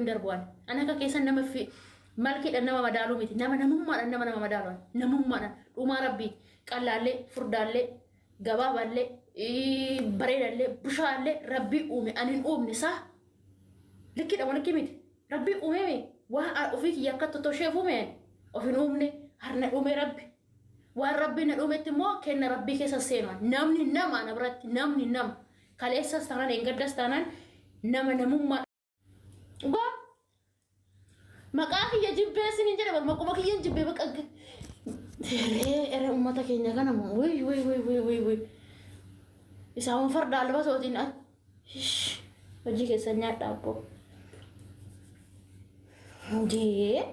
hin darbu ani. Ani akka keessan nama fi malkiidhaan nama madaaluu miti. Nama namummaadhaan nama nama madaalu ani. Namummaadhaan dhumaa rabbiiti. Qallaallee, furdaallee, gabaabaallee, bareedallee, bushaallee rabbii uume ani hin uumne saa. Likkiidha moo likkii miti? Rabbii uumee waa ofii kiyya akka tottosheef uume of hin uumne harna uume rabbi. Waan rabbiin na dhumetti immoo kenna rabbii keessa seenu. Namni nama ana biratti namni nama. Kaleessas taanaan eengaddas taanaan nama namummaa. Dhugaa maqaa kiyya jibbee isiniin jedhe bar maquma kiyyan jibbee baqa. Eree eree uummata keenya kana wuy wuy wuy wuy wuy wuy. Isaan farda albasootiin hojii keessan nyaadha abboo. Jee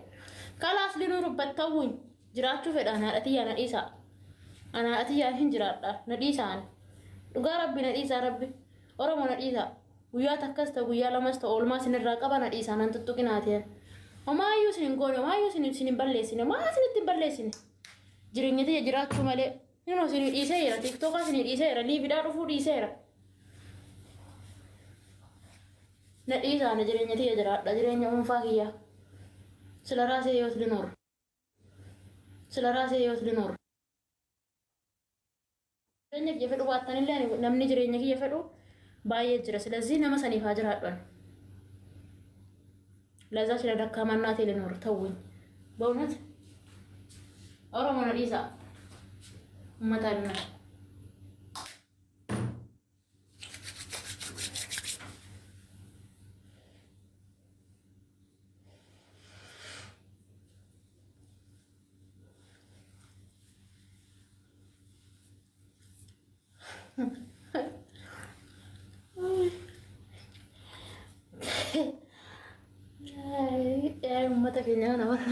kalaas linuu rubbattawuun. Jiraachuu fedha an haadha tiyyaa na dhiisaa. An haadha tiyyaa hin jiraadha na dhiisaa ani. Dhugaa rabbi na dhiisaa rabbi. Oromo na dhiisaa. Guyyaa takkas ta'u guyyaa lamas ta'u oolmaa isinirraa qaba na dhiisaa nan tuttuqinaati. Homaayyuu isin hin goone homaayyuu isin isin hin balleessine homaa isinitti hin balleessine. Jireenya tiyya jiraachuu malee. Inoo isinii dhiiseera tiktookaa isinii dhiiseera liividhaa dhufuu dhiiseera. Na dhiisaa ani jireenya tiyya jiraadha jireenya dhuunfaa kiyyaa. Sila raasee yoot linoor. ስለ ራሴ ህይወት ልኖር jireenya kiyya fedhu baattanillee ani namni jireenya kiyya fedhu baay'ee jira. ስለዚህ nama saniif haa jiraadhu ani. ለዛ ስለ ደካማ እናቴ ልኖር ተውኝ። በእውነት ኦሮሞ na dhiisaa ummata addunyaa. Uummata keenya kana bara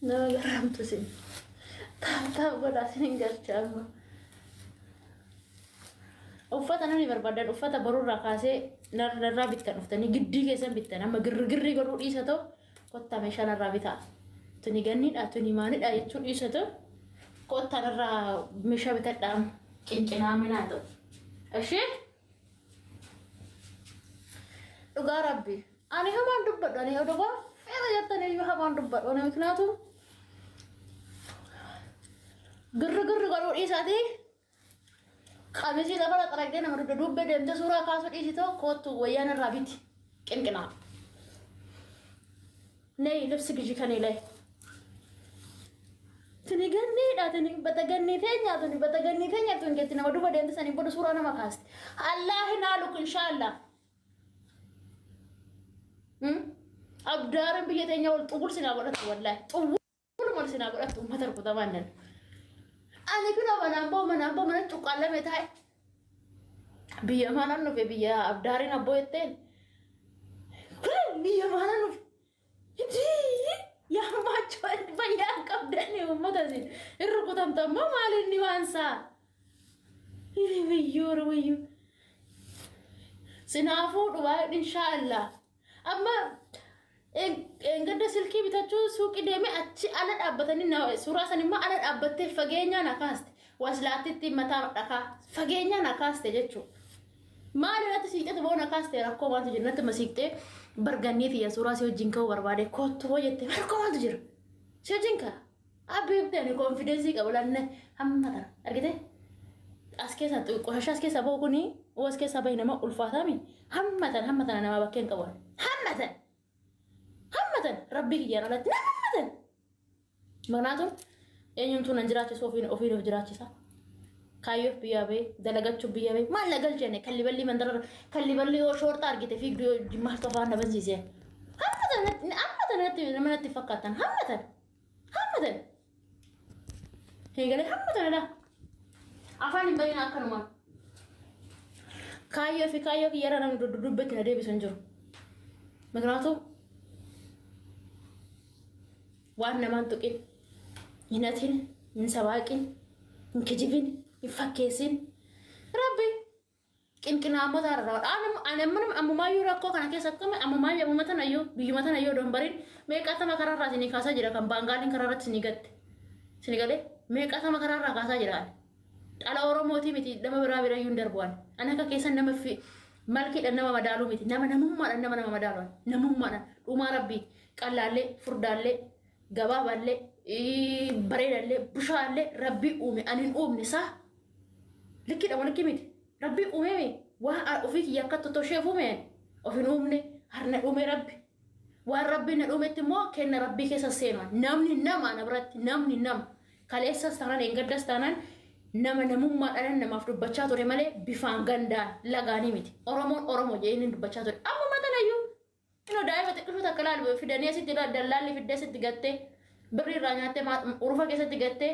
nama garamtu isin taap godhaa isin hin galcha amma. Uffata namni barbaadan uffata borurraa kaasee narraa bittan dhuftanii giddii keessan bittan amma girrigirrii godhuu dhiisa ta'u kottaa meeshaa narraa bitaa. Tuni ganniidha tuni maalidha jechuu dhiisa ta'u kottaa narraa meeshaa bitadhaa qinqinaa minaa ta'u. Ishee dhugaa rabbi ani hamaan dubbadhu ani dhugaa feera jettanii iyyuu hamaan dubbadhu ani miknaatu girrigirri godhuu dhiisaatii Qamisii lafarra xaragdee nama dugda duubbee deemtee suuraa kaasuu dhiisitoo koottu wayyaan irraa biti qinqinaa. Nei libsi giji kan ilay. Tuni ganniidha tuni bata gannii teenya tuni bata gannii teenya tuni jetti nama duuba deemte saniin booda suuraa nama kaasti. Allah hin haaluk inshaallah. Abdaaran biyya teenya wal xubul sinaa godhatu wallahi. Xubul Walumaan isin haa godhattu uummata rukutamaan nan. Ani kunoo manaan ba'u manaan ba'u mana cuqqaalame taa'e. Biyya maanaan dhufe biyya abdaariin abboo jetteen. Kun biyya maanaan dhufe. Yaa maachoo fayyaa qabdanii uummata isin hin rukutamtan moo maal inni waan isaa? Wayyoo wayyoo. Sinaafuu dhubaa inshaallah. Amma Eengadda silkii bitachuu suuqii deemee achi ala dhaabbatanii na suuraa san immoo ala dhaabbattee fageenyaa na kaaste. Waslaattitti mataa dhakaa fageenyaa na kaaste jechuudha. Maali natti siiqxee boo na kaaste rakkoo maaltu jira natti ma siiqxee bargannii tiyya suuraa si wajjin ka'uu barbaade kottu hoo jette rakkoo maaltu jira si wajjin ka'a. Abbiibti ani konfidensii qabu lanne hamma tana argite as keessa qoshasha as keessa ba'u kuni oo as keessa bahi nama ulfaataami hamma tana hamma tana nama bakkee hin qabu hamma tana hamma tana rabbii kiyyaan alatti nama hamma tana ምክንያቱም eenyumtuu nan jiraachisu ofiin ofiin of jiraachisa kaayyoof biyyaa bahee dalagachuuf biyya bahee maal na galchene kalliballi mandara kalliballi yoo shoorxa argite fiigdu yoo maaltu afaan na bansiise hamma tana hamma tana natti nama natti fakkaatan hamma tana Hamma tana. Eegalee hamma tana laa. Afaan hin bahin akkanumaan. Kaayyoo fi kaayyoo kiyyarra namni dudduubbetti na deebisu hin jiru. Miknaatuu waan namaan tuqin, hin hatin, hin sabaaqin, hin kijibin, hin fakkeessin. Rabbi Qinqinaamota irraa ani amma ammumaayyuu rakkoo kana keessa akkami ammumaayyuu ammuma tanayyuu biyyuma tanayyuu odoo hin barin meeqaatama karaarraa isinii kaasaa jira kan baangaaliin karaarratti isinii gatte isinii galee meeqaatama karaarraa kaasaa jira ani dhala oromootii miti nama biraa birayyuu hin darbu ani ani akka keessan nama fi Malkiidhaan nama madaaluu miti. Nama namummaadhaan nama nama madaalu. Namummaadhaan dhumaa rabbiiti. Qallaallee, furdaallee, gabaabaallee, bareedallee, bushaallee rabbii uume ani hin uumne saa. Likkiidha moo likkii miti? Rabbii uumee waa ofii kiyya akka tottosheef uume of hin uumne harna uume rabbi. Waan rabbiin na dhumetti immoo kenna rabbii keessa seenu. Namni nama ana biratti namni nama. Kaleessas taanaan eengaddas taanaan nama namummaadhaan namaaf dubbachaa ture malee bifaan gandaan lagaanii miti. Oromoon Oromoo jedhee inni dubbachaa ture. Amma matanayyuu inoo daa'ima xiqqishuu takka laalu fidanii asitti dallaalli fiddee asitti gattee birrii irraa nyaattee urufa keessatti gattee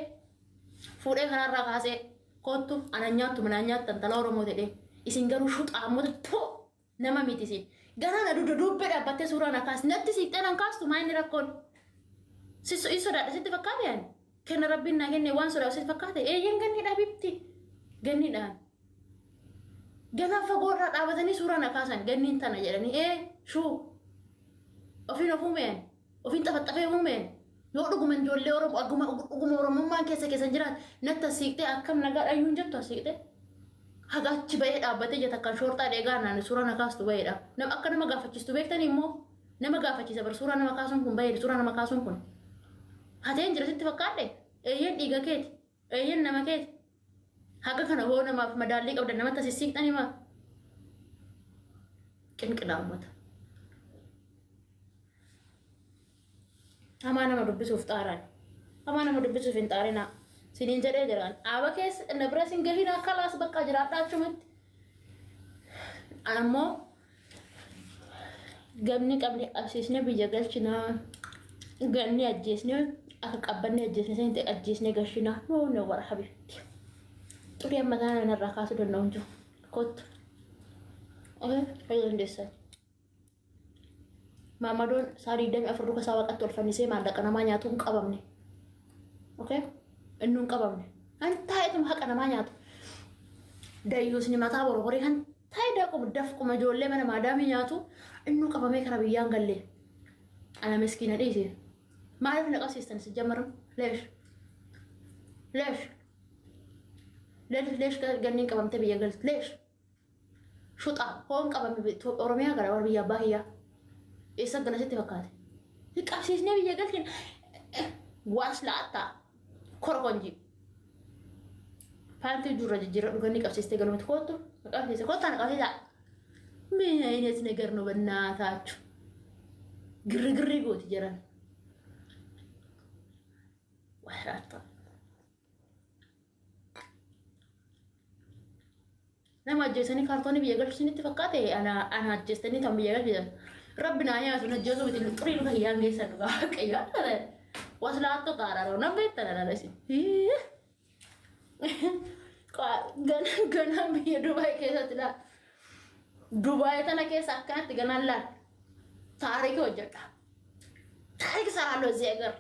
fuudhee karaarraa kaasee koottu anan nyaattu manaan nyaattan tala Oromoo jedhee isin garuu shuxaammota too nama miti isin. Ganaa na dugda duubbee dhaabbattee suuraa na kaasi. Natti siiqxee nan kaastu maa inni rakkoon? Si in sodaadha sitti fakkaate ani? Kenna rabbiin naa kenne waan sodaatu sitti fakkaate? Eeyyeen ganniidha habibti. Ganniidhaan. Ganaa fagoo irraa dhaabatanii suuraa na kaasan ganniin tana jedhanii ee shuu. Ofiin of uumeen. Ofiin xafaxafee uumeen. Yoo dhuguma ijoollee Oromoo dhuguma Oromummaan keessa keessan jiraate natti as siiqxee akkam nagaadha iyyuu hin jettu as siiqxee. Haga achi ba'ee dhaabbatee jeta kan shoorxaa dheegaa naan suuraa na kaastu ba'eedha. Nama akka nama gaafachiistu beektanii immoo nama gaafachiisa bar suuraa nama kaasuun kun ba'eedha suuraa nama kaasuun kun. Hateen jira sitti fakkaadhe eeyyeen dhiiga keeti eeyyeen nama keeti. Haga kana hoo namaaf madaallii qabdan namatti as siqxanii maa? Qinqinaa uummata. Hamaa nama dubbisuuf xaaraan. Hamaa nama dubbisuuf hin xaarinaa. Siniin jedhee jiraan. Dhaaba keessa na bira sin gahinaa kalaas bakka jiraadhaa achumatti. Ammoo gamni qabne qabsiisnee biyya galchinaa. Ganni ajjeesnee akka qabbanne ajjeesne sanitti ajjeesnee gashinaa. No no bara habibti. Xurii amma taana narraa kaasuu danda'u hin jiru. Kottu. Okay, fayyuu dandeessan. Maamadoon saa 24 luka isaa waaqatti ol fannisee maallaqa namaa nyaatu hin qabamne. Okay? Inni hin qabamne. Kan taa'eetuma haqa namaa nyaatu. Dayyuusni mataa boroboree kan taa'e daquma dafquma ijoollee mana maadaamii nyaatu inni qabamee kara biyyaan galle. Ana miskiina dhiisi. Maaliif na qabsiistan si jamaram? Leesh. Leesh. Leesh leesh ganniin qabamtee biyya galti. Leesh. Shuxa hoon qabame Oromiyaa gara warra biyya abbaa kiyyaa. Eessa gala sitti fakkaate? Qabsiisnee biyya galchine waas la'attaa korokonji. Paantii jurra jijjiirra dhuganii qabsiistee galumatti koottu qabsiise koottaa na qabsiisaa. ምን አይነት ነገር ነው በእናታችሁ? ግርግር gooti jiran. Waas Nama ajjeesanii kaartoonii biyya galchu isinitti fakkaate ana ana ajjeestanii tan biyya galchitan. Rabbi naa nyaatu na ajjeesuu miti xurii luka kiyyaan geessan dhugaa waaqayyo. Waslaattoo qaaraaroo nan beektan ana isin. Gana gana biyya Dubaay keessatti laa. Dubaay tana keessa akkanatti ganaan laal. ታሪክ hojjedha. ታሪክ እሰራለሁ እዚህ ሀገር።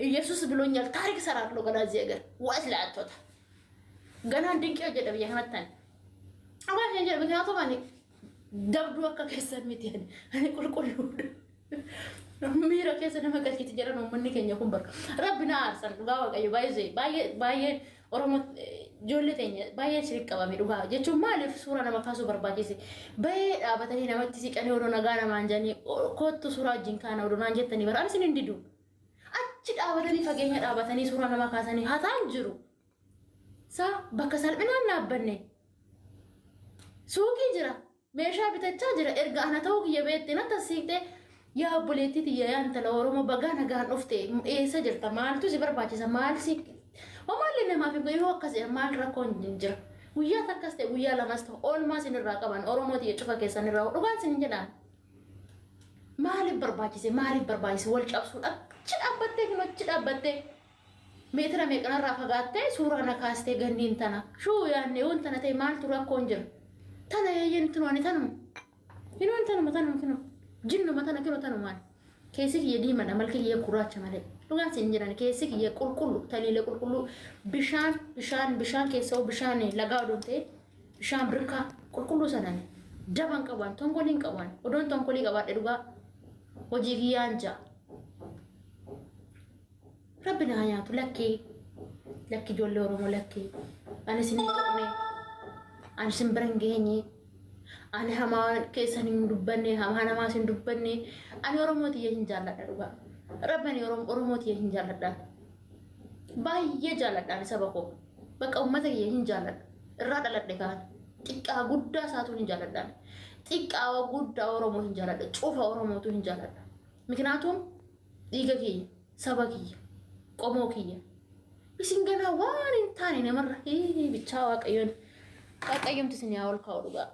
ኢየሱስ ብሎኛል። ታሪክ እሰራለሁ ገና እዚህ ሀገር። ወስላቶታ ገና ድንቅ hojjedha biyya kanatti ani. Waan hin jedhu ምክንያቱም ani dabduu akka keessan miti ani ani qulqulluudha. Miira keessa nama galchiti jedhan uummanni keenya kun barka. Rabbi na aarsan dhugaa waaqayyo baay'ee baay'ee baay'ee Oromoo ijoollee teenya baay'ee sirrii qabame dhugaa jechuun maaliif suuraa nama kaasuu barbaachise baay'ee dhaabatanii namatti siqanii odoo nagaa namaan jedhanii kottu suuraa wajjin kaana odoo naan jettanii bara ani isin hin didu. Achi dhaabatanii fageenya dhaabatanii suuraa nama kaasanii hataan jiru. Saa bakka salphinaan dhaabbanne. Suuqii jira. Meeshaa bitachaa jira. Erga ana ta'uu kiyya beekte natti as siiqxee yaa obboleettii tiyya yaa intala Oromoo bagaa nagaan dhufte eessa jirta maaltu si barbaachisa maal si homaallee namaaf hin yoo akkas jedhan maal rakkoon jira. Guyyaa takkas ta'e guyyaa lamas ta'e oolmaa isin irraa qaban Oromoo tiyya cufa keessan irraa dhugaan isin hin jedhaan. Maaliif barbaachise maaliif barbaachise wal cabsuun achi dhaabbattee kun achi dhaabbattee meetira meeqanarraa fagaattee suuraa na kaastee ganniin tana shuu yaannee waan tana ta'e maaltu rakkoon jira. Tana eeyyeen tunuani tanuma. Hinuun tanuma tanuma kinu. Jinnuma tana kinu tanumaan. Keessi kiyya diimadha malki kiyya gurraacha malee. Dhugaan siin jiran keessi kiyya qulqullu taliila qulqulluu bishaan bishaan bishaan keessa bishaan lagaa odoon ta'e bishaan birkaa qulqulluu sanani. Daban qaban tonkoliin qaban odoon tonkolii qabaadhe dhugaa hojii kiyyaan ja'a. Rabbi naa nyaatu lakkii lakki ijoollee Oromoo lakkii ani isin hin tuqne ani isin bira hin geenye Ani hamaa keessan hin dubbanne, hamaa namaas hin dubbanne. Ani Oromoo tiyya hin jaalladha dhugaa. Rabbi ani Oromoo tiyya hin jaalladha. Baay'ee jaalladha ani saba koo. Bakka uummata kiyya hin jaalladha. Irraa dhaladhe kaan. Xiqqaa guddaa isaatu hin jaalladha. Xiqqaa guddaa Oromoo hin jaalladha. Cufa Oromootu hin jaalladha. ምክንያቱም dhiiga kiyya, saba kiyya, qomoo kiyya. Isin ganaa waan hin taane namarra bichaa Waaqayyoon Waaqayyomti isin haa ol kaa'u dhugaa.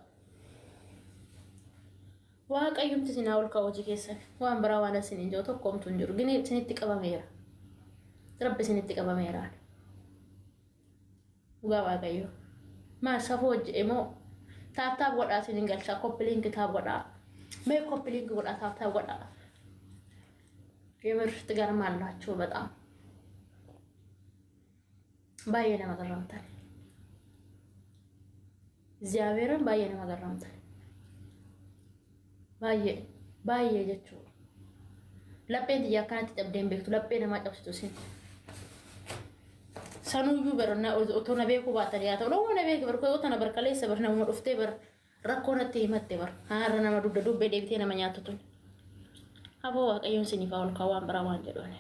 Waaqayyomti isin haa ol kaa'u hojii keessan. Waan biraa waan isin hin jiru tokkomtu hin jiru. Gini isinitti qabameera. Rabbi isinitti qabameera. Dhugaa Waaqayyo. Maal safuu hojje'e moo tap tap godhaa isin hin galchaa, copy link tap godhaa. Mee copy link godhaa, tap tap godhaa. የምር ትገርማላችሁ በጣም baay'ee nama garramtan. እግዚአብሔርን baay'ee nama garramtan. Baay'ee baay'ee jechuudha. Lapheen xiyya akkanatti cabdee hin beektu, laphee namaa cabsitu isin. Sanuyyuu bar otoo na beekuu baatan yaa ta'u nama na beeku bar otoo na barkaleessa bar nama dhuftee bar rakkoo natti himatte bar haarra nama dugda dubbee deebitee nama nyaattu tun. Aboo Waaqayyoon siniif haa ol kaa'u waan biraa waan jedhuun.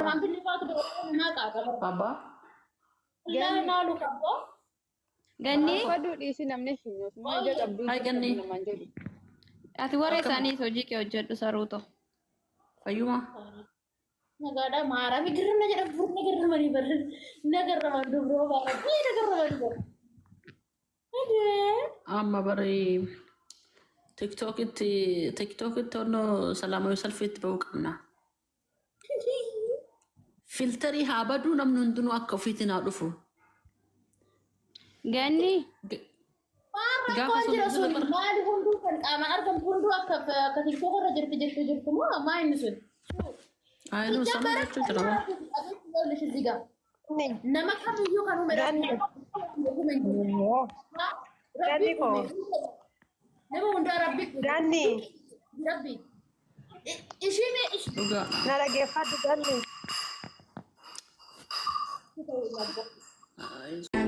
Waan billifaatu biroo namaa qaaqa bara. Abbaa. Wallaahi naalu qaboo. Ganni Faduu dhiisi namni osuma ija qabduu Hai Ganni. namaan jedhu. Ati warra isaanii hojii kee hojjedhu saruuto. Fayyuma. Nagaadha maarami girrina jedha burna girramanii bar nagarraman dubroo baara nagarramanii bar. Adee. Amma bari TikTokitti onnoo ሰላማዊ ሰልፍ itti ba'uu qabna. Filterii haa baduu, namni hundinuu akka ofiitiin haa dhufu. Ganni Maal Gaafa rakkoon jira sun sun maali hunduu kan qaamaan argamtu hunduu akka TikTok irra jirti moo maa inni sun? Ayinuu sama jechuu jira. እዚህ ጋር nama kamiyyuu kan uume Ganni. Rabbi Ganni koo. Nama hundaa Rabbi Ganni. Rabbi ishii mee ishii Dhugaa. Na dhaggeeffadhu Ganni.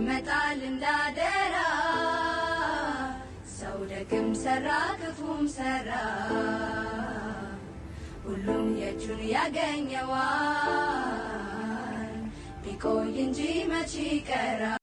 መጣል እንዳደራ ሰው ደግም ሰራ ክፉም ሰራ ሁሉም የእጁን ያገኘዋል ቢቆይ እንጂ መች ይቀራል።